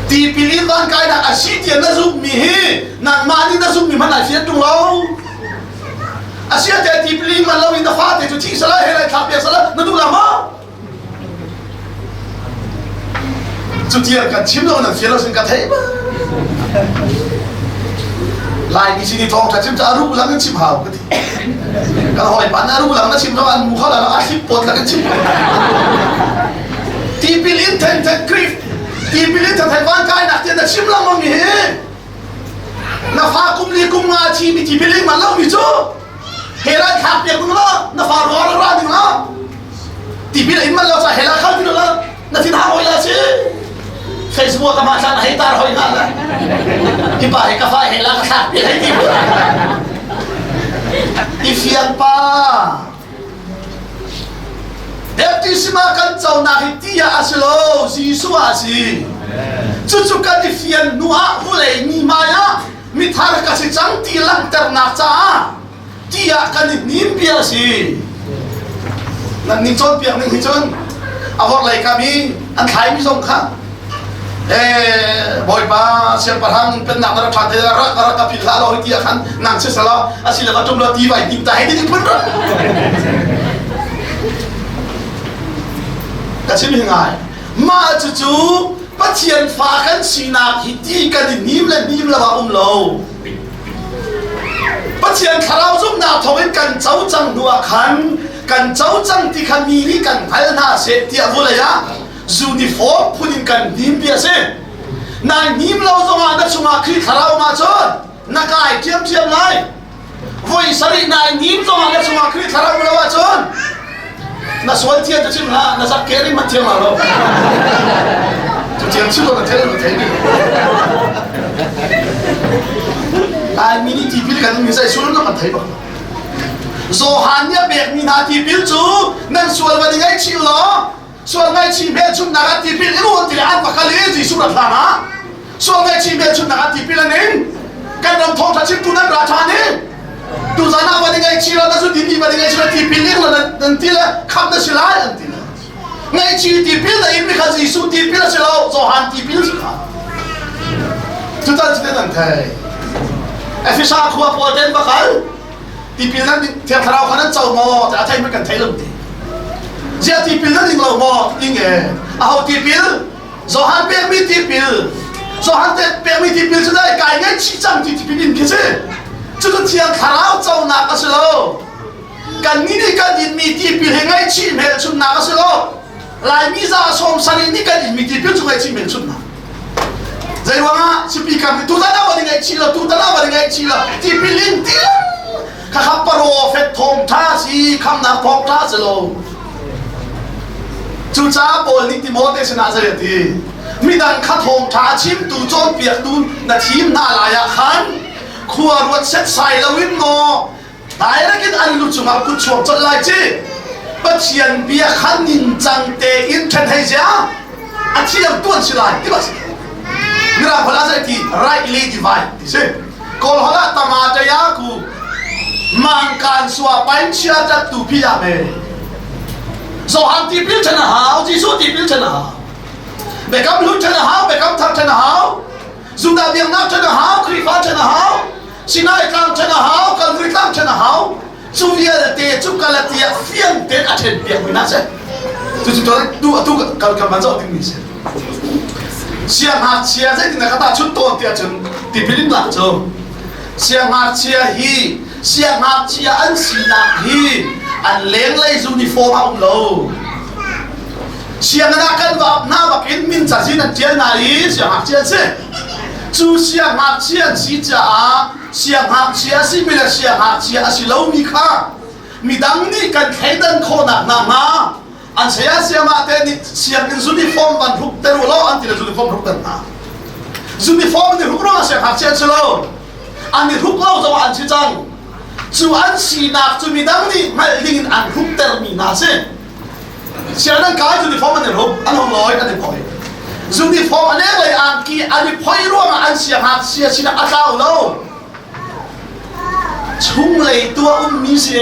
Tipil in van kainak a si tiah na zumhmi hi nangmah nih na zumhmi hmanh ai fian ṭung lo. A sia te tipil in man lo in na fate cu thih sala he lai thlak piak sala na duh la maw? Cu tiang kan chim lo nan fian lo sin ka thei ba. Laimi sin i thawngṭha chim cu a ruh lang in chim hau ka ti. Kan hawi pa na ruh lang na chim lo an mu kho la a hlip pawt lang in chim. Tipil in then then Khrih tipil in then then van kai nak tiah na chim lengmang mi hi na fa kum li kum nga chi mi tipil in man lo mi cu hela thlak piak ding la na fa ruwa ra ding la tipil in man lo cha hela khal ding la na thin hang hoi la si Facebook ka ma thlan hei tar hoi nga la hi pa he ka fa hela ka thlak piak hei ti i fiang pa Baptisma kan conak hi ti ah a si lo, Jesuh ah a si. Cucu kan i fian hnu ah vulei mi hmai ah mithar ka si cang ti langhternak caah ti ah kan i hnim bia a si. Nan ning cawnpiak ning hi cun a vorlei kam i an thlaimi zong kha Bawipa siangpahrang pennak na rak ṭhan te rak rak ka philh hlah law ti ah khan nang si sala asile va ṭum law ti vai hnim ta hei ti phun rak ka chim hi ngai mah cucu Pathian fa kan sinak hi ti kan i hnim le hnim lo ah um lo Pathian thlarau zumhnak thawngin kan co cang hnu ah khan kan co cang ti kha mi nih kan hngal hna seh tiah vulei ah uniform phun in kan hnim ti a si nai hnim lo zongah na chungah Khrih thlarau um ahcun na kai ṭhiamṭhiam lai voi sarih nai hnim zongah na chungah Khrih thlarau um lo ahcun na sual thian cu chim hlah na zak ke ring man thiam lo cu thiam chim lo na thel na thei ni Lai mi nih tipil kan mi sai sul na kan thei bak Johan nih a pekmi hna tipil cu nan sual va ngaihchih law sual ngaihchih hmelchunhnak ah tipil in un ti an va kal i Jesuh rat hlan ah sual ngaihchih hmelchunhnak ah tipil an ing kan ram thawngṭha chimtu nan ra ṭhan i tuzan ah van i ngaihchih la na zu dimi van i ngaihchih la tipil ing la nan ti le khamh na si lai an ti le ngaihchih tipil na in mi kha Jesuh tipil a si lo Johan tipil si kha cutan cutin an thei Efesa khua pawl ten va kal tipil nan thiang thlarau kha nan co maw tiah a thei kan thei lo ti ziah tipil nan ing lo maw ing e aho tipil Johan pekmi tipil Johan te pekmi tipil cu dai kai ngai chih cang ti tipil in khi si cucu thiang thlarau conak a si lo kan nih nih kan inmi tipil hi ngaihchih hmelchunhnak a si lo Laimi za 70 nih kan inmi tipil cu ngaihchih hmelchunhnak Zei ruangah sipi kam nih tutan ah van i ngaihchih lo tutan ah van i ngaihchih lo tipil in ti khakha profet thawngṭha si khamnak thawngṭha si lo cucaah Paul nih Timote sinah zei a ti midang kha thawngṭha chimtu cawnpiaktu na thim hna lai ah khan khua ruat setsai loin maw Direct in an lu cungah kut chuak colh lai ci. Pathian bia kha ningcang tein ṭhen hei zia a thiam tuan si lai ti bak si. Mirang holh ah zei ti rightly divide ti si. Kawl holh ah tama taya ku mangkan sua pain chia tat tu phi ya me. Johan tipil ṭhen a hau, Jesuh tipil ṭhen a hau. Biakam hlun ṭhen a hau, biakam thar ṭhen a hau. Judah biaknak ṭhen a hau, Khrihfa ṭhen a hau. Sinai tlang ṭhen a hau, Kalvari tlang ṭhen a hau. Cu vialte cu Galatia fiang tein a ṭhen piak mi hna si. Cucu tu atu kan kan van zoh dingmi si. Siangngakchia zeitin dah ka tahchunh tawn tiah cun tipil in lak cu siangngakchia hi siangngakchia an sinak hi an lenglei uniform a um lo. Sianginn ah kan va ap hna bakin min cazin an ṭial hna i siangngakchia an si. Cu siangngakchia an si caah siangngakchia a simi le siangngakchia a si lomi kha midang nih kan thleidan khawhnak hna hnga an saya siamah te nih sianginn uniform van hruk ter u law an ti le uniform hruk ter hna. Uniform nih hruk ruangah siangngakchia an si lo. An i hruk lo zongah an si cang. Cu an sinak cu midang nih hngalh dingin an hruktermi hna a si. Sian an kai uniform an i hruk an hong lawi an i phoi uniform a lenglei angki an i phoi ruangah an siangngakchia sinah a tlau lo chunglei tuah ummi si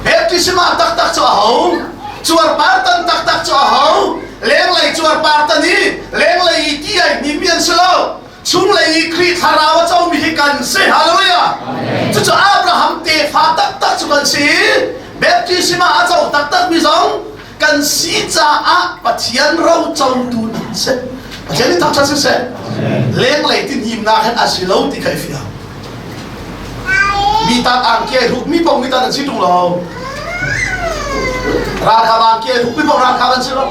baptisma taktak cu a ho cuarpar tan taktak cu a ho lenglei cuarpar tan i lenglei i i Khrih thlarau a comi hi kan si. Hallelujah! Cucu Abraham tefa taktak cu kan si. Baptism ah a co taktakmi zong kan si caah Pathian ro cotu nan si. Pathian nih thangṭhat siseh. Lenglei tinhimnak hin a si lo ti kha i fiang. Mi tan angki ai hruk mi paoh mi tan an si ṭung lo. Ralkap angki ai hruk mi paoh ralkap an si lo.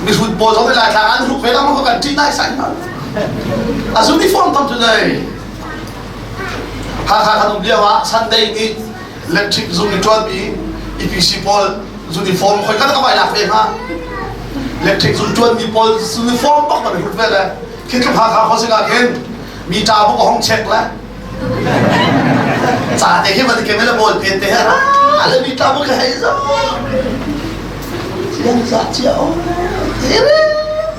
Mihrut pawl zong nih Laitlang an hruk ve lengmang ko kan ṭih nai sai hna. A uniform tam cu dei. Hakha kan um lio ah Sunday ni electric zung i ṭuanmi EPC pawl uniform khoi kan ka vai lak ve hnga. Electric zung ṭuanmi pawl uniform bak man hrut ve le khi tluk Hakha khuasik ah khin mi ṭa buk a hong check le ca te khi van ke le ball pen te he ra le mi ṭa buk hei zo siang za chia o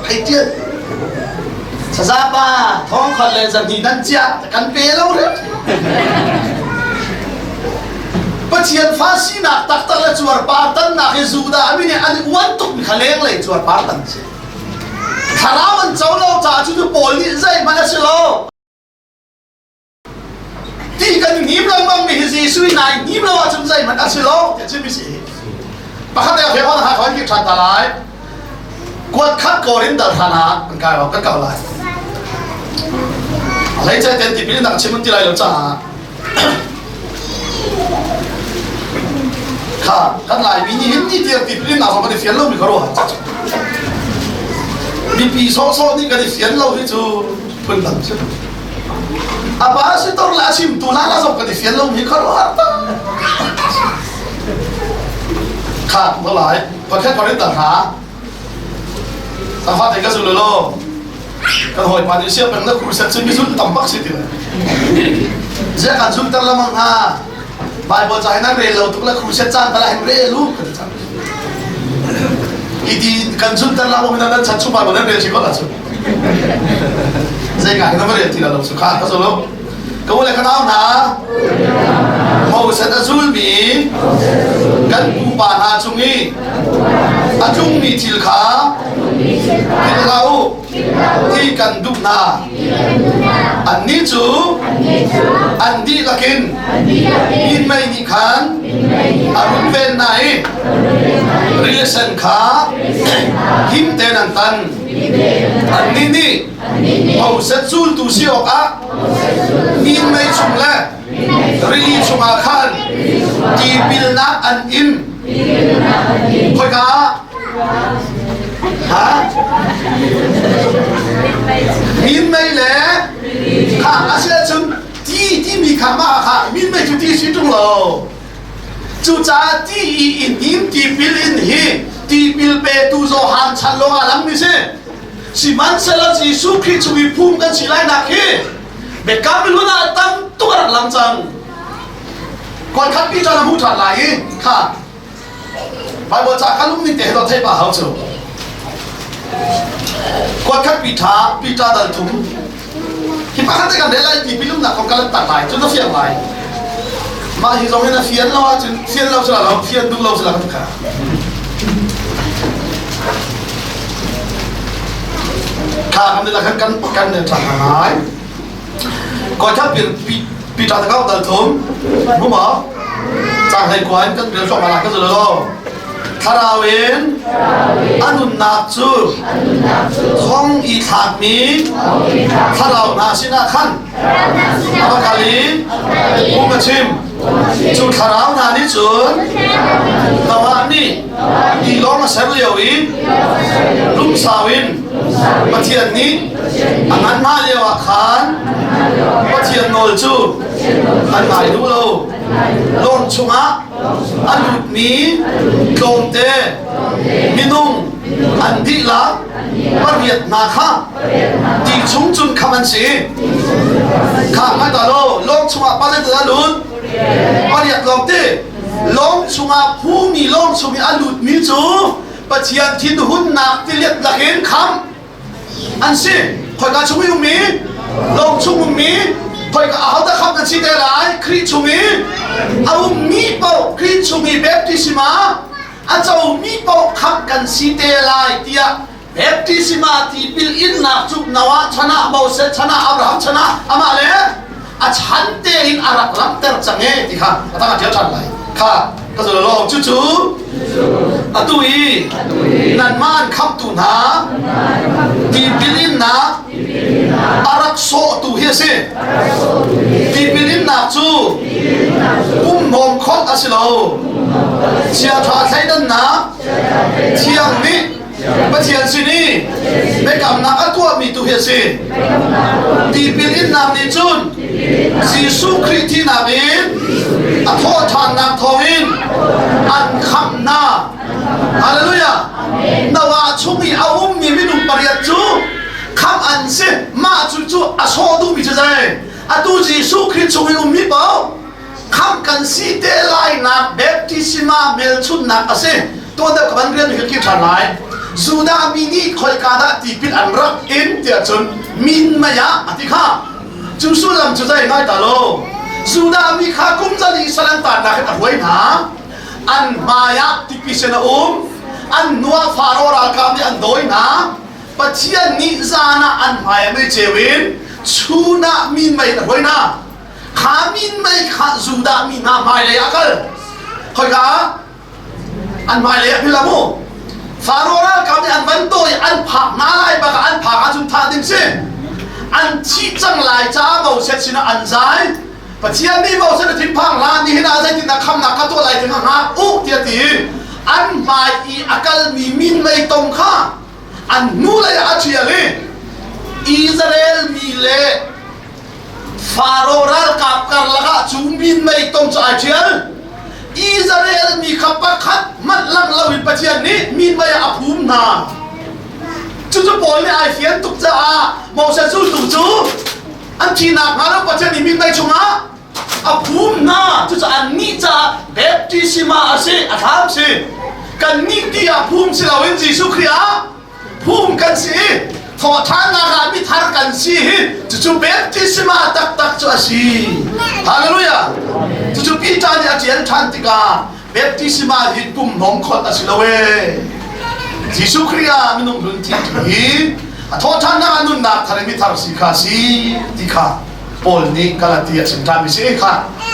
hei tial saza pa thong khat le zan hi nan chia kan pe lo re Pathian fa sinak taktak le cuar par tannak hi Judah mi nih an uan tuk mi kha leng lei cuar par tan si Thlarau an co lo caah cu Paul nih zeihmanh a si lo. Ti kan hnim lengmang mi hi Jesuh i nai hnim lo ahcun zeihmanh a si lo ti chim si. Pakhat le he on ha khan ki than ta lai. Kuat khat korin dal than ah kan kai lo kan kau lai. Lei chai ten ti pin nak chim ti lai lo caah Kha kan Laimi nih hin ni tiang tipil innak zong kan i fian lomi kha ruah. Mipi sawhsawh nih kan i fian lo hi cu phundang si. A pa sitor le a chimtu lala zong kan i fian lomi kha ruah ta. Kha no lai pakhat Korinth hna Ka fate ka zul law kan hawipa nih sia peng na crusade cu mizul tam bak si ti le ziah kan zul ter lamang hnga Bible ca hin an rel lo tuk le crusade caan bala hin rel u kan cang iti kan zul ter lamang hin nan chan chung Bible nan rel si ko la cu zei ka hin nan rel ti la lo su kha ka zul ka u le ka nau hna Moses a zulmi kan pupa hna cung i a tlungmi thil kha philh hlah u ti kan duh hna. Annih cu an dihlak in minmei nih khan a runven hna i rili sen kha him tein an tan. Annih nih Moses zultu si awkah minmei chung le rili chungah khan tipilnak an in. Khoika ah? Ha? Minmei le kha a si ahcun ti timi kha mah kha minmei cu ti si ṭung lo. Cucaah ti i in him tipil in hi tipil petu Johan chan lawng ah langmi si. Sihmanhsehlaw Jesuh Khrih chung i phum kan si lainak hi biakam hlun ah tam tuk a rak lang cang. Khualkhat pi chan a hmu ṭhan lai i kha Bible ca kha lung ning te he thei pa hau cu. Khualkhat pi ṭha pi ṭa dal thum hi pakhat te kan rel lai ti pilumnak kong kan tak lai cu na fiang lai. Mah hi zong hin a fian lo ahcun fian lo sila lo fian duh lo sila kan kha. Kha kan la kan kan kan ne ṭha ngai. Kawikhat pi pi ṭha ta dal thum mu ma cang hlei kuan kan rel zong ala ka zul lo. Thlarau in a nunnak cu thong i thlakmi thlarau hna sinah khan a va kal i phung a chim. Cu thlarau hna nih cun Noah nih tilawng a ser lio i lungsau in Pathian nih a ngan hna lio ah khan Pathian nawl cu an ngai duh lo. Lawng chungah a lutmi tlawmte minung an dihlak pariat hna kha ti chung cun kham an si. Kha ngai ta lo, lawng chungah pa zeitin a lut? Pariat lawng ti. Lawng chungah phumi lawng chung i a lutmi cu Pathian thinhunnak tilet lakin kham an si. Khoika chung i ummi? Lawng chung ummi? Khoika ahodah kham an si te lai? Khrih chung i a ummi paoh Khrih chung i baptism a comi paoh khamh kan si te lai tiah. Baptisma tipil innak cu Noah chan ah, Moses chan ah, Abraham chan ah amah le a chan tein a rak langhter cang e ti kha a tang ah ṭial ṭhan lai. Kha ka zul lo. Cucu atu i nanmah an khamhtu hna tipil innak a rak sawhtu hi a si. Tipil innak cu pumhnawm kholh a si lo. Chiaṭha thleidannak thiang nih Pathian sin i biakamnak a tuahmi tu hi a si. Tipil innak nih cun Jesuh Khrih thihnak in a thawhṭhannak thawngin an khamh hna. Hallelujah! Noah chung i a ummi minung pariat cu khamh an si. Mah cu cu a sawh duhmi cu zei? Atu Jesuh Khrih chung i ummi paoh khamh kan si te lainak baptisma hmelchunhnak a si. Tuan deuh ka van rian hi ṭhan lai. Judah mi nih khoika dah tipil an rak in tiah cun min mei ah a ti kha. Cu sullam cu zei ngai ta lo. Judah mi kha kum zali sal an tannak in a hruai hna. An hmai ah tipi sen a um. An nuah Faro ralkap nih an dawi hna. Pathian nih zan ah an hmai ah mei ceu in chun ah min mei in a hruai hna. Kha min mei kha Judah mi hna hmailei ah kal. Khoika an hmailei ah phil mu. Faro ralkap nih an van tawi an phak hna lai bak an phak ahcun thah ding si. An thih cang lai caah Moses sinah an zai. Pathian nih Moses a thinphang hlah nihin ah zeitindah khamnak ka tuah lai ti hngak u tiah ti. An hmai i a kalmi min mei tom kha an hnulei ah a ṭhial i Israel mi le Faro ralkap karlak ah cu minmei tom cu ai ṭhial. Israel mi kha pakhat hmanh lang loin Pathian nih minmei ah a phum hna. Cucu Paul nih ai fian tuk caah Moses zultu cu an thihnak hnga lo Pathian nih minmei chungah a phum hna. Cucu annih caah baptisma a si, a thlam si. Kannih ti ah phum si loin Jesuh Khrih ah phum kan si i thawhṭhannak ah mithar kan si hi cucu baptisma taktak cu a si. Hallelujah. Cucu Peter nih a ṭial ṭhan tikah baptisma hi pum hnawm khawt a si lo ee. Jesuh Khrih ah minung hlun thi hi a thawhṭhannak ah nunnak thar i mithar si kha si ti kha Paul nih Galati a chim ṭhanmi si kha.